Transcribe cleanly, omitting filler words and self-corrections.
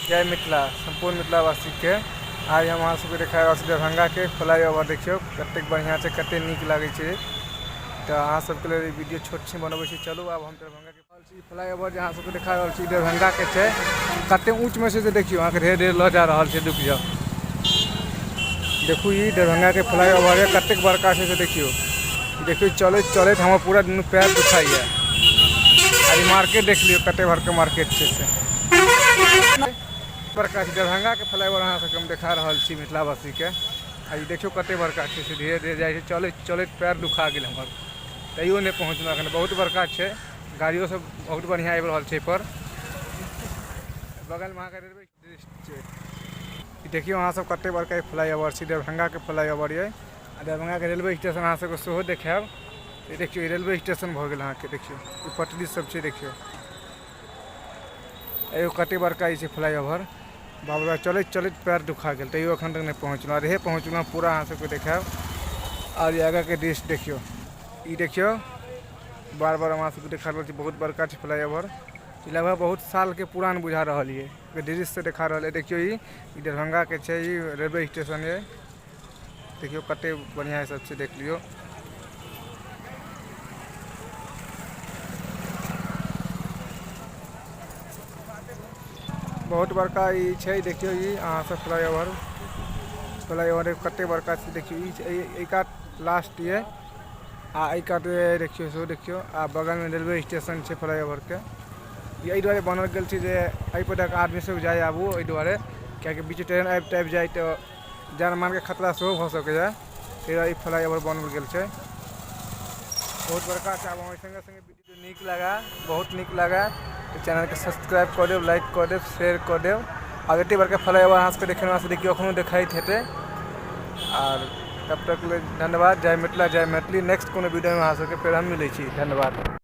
जय मिथिला सम्पूर्ण मिथिलावासीके। आइ हम अहाँ सबके देखा रहल छी दरभंगाके फ्लाई ओवर। देखियौ कतेक बढ़िआँ छै, कतेक नीक लागै छै। तऽ अहाँ सबके लेल ई वीडियो छोट छिन बनबै छी। चलू आब हम दरभंगाके छी। फ्लाई ओवर जे अहाँ सबके देखा रहल छी दरभंगाके छै, कतेक ऊँचमे छै से देखियौ। अहाँके धीरे धीरे लऽ जा रहल छै, रुकि जाउ। देखू, ई दरभंगाके फ्लाई ओवर यऽ, कतेक बड़का छै से देखियौ। देखियौ, चलैत चलैत हमर पूरा दुनू पैर दुखाइए। आ ई मार्केट देख लियौ, कतेक बड़का मार्केट छै से बड़का छै। दरभंगाके फ्लाईओवर अहाँ सबके हम देखा रहल छी मिथिलावासीके। आ ई देखियौ कतेक बड़का छै से। धीरे धीरे जाइ छै, चलैत चलैत पैर दुखा गेल हमर, तैयो नहि पहुँचलहुँ एखन। बहुत बड़का छै, गाड़ियो सब बहुत बढ़िआँ आबि रहल छै एहिपर। बगलमे अहाँके रेलवे छै। ई देखियौ अहाँ सब, कतेक बड़का ई फ्लाईओवर छै। दरभंगाके फ्लाईओवर यऽ आ दरभंगाके रेलवे स्टेशन अहाँ सबके सेहो देखायब। ई देखियौ, ई रेलवे स्टेशन भऽ गेल अहाँके। देखियौ, ई पटरी सब छै। देखियौ, एगो कतेक बड़का ई छै फ्लाईओवर। बाप रे, चलैत चलैत पैर दुखा गेल, तैयो एखन तक नहि पहुँचलहुँ। आधे पहुँचलहुँ, पूरा अहाँ सबके देखायब। आओर ई आगाँके दृश्य देखियौ, ई देखियौ। बार बार हम अहाँ सबके देखा रहल छी, बहुत बड़का छै फ्लाईओवर। ई लगभग बहुत सालके पुरान बुझा रहल ये, दृश्य से देखा रहल है। देखियौ, ई दरभंगाके छै, ई रेलवे स्टेशन ये। देखियौ कते बढ़िआँ सब छै, देख लियौ। बहुत बड़का ई छै। देखियौ, ई अहाँ सब फ्लाईओवर, फ्लाईओवर कते बड़का छै देखियौ। ई एहि कात लास्ट ये आ एहि कात देखियौ, सेहो देखियौ। आ बगलमे रेलवे स्टेशन छै। फ्लाईओवरके ई एहि दुआरे बनल गेल छै जे एहि पर दऽ आदमी सब जाय आबू, एहि दुआरे, किएकि बीच ट्रेन आबि ताबि जाय तऽ जान मालके खतरा सेहो भऽ सकैए। ताहि दुआरे ई फ्लाईओवर बनल गेल छै, बहुत बड़का छै। आब हम सङ्गे सङ्गे वीडियो नीक लगा, बहुत नीक लगा तऽ चैनलके सब्सक्राइब कऽ देब, लाइक कऽ देब, शेयर कऽ देब। आब एते बड़का फ्लाईओवर अहाँ सबके देखेने से देखियौ, एखनो देखाइत हेतै। आर तब तक लेल धन्यवाद। जय मिथिला, जय मैथिली। नेक्स्ट कोनो वीडियोमे अहाँ सबके फेर हम मिलै छी। धन्यवाद।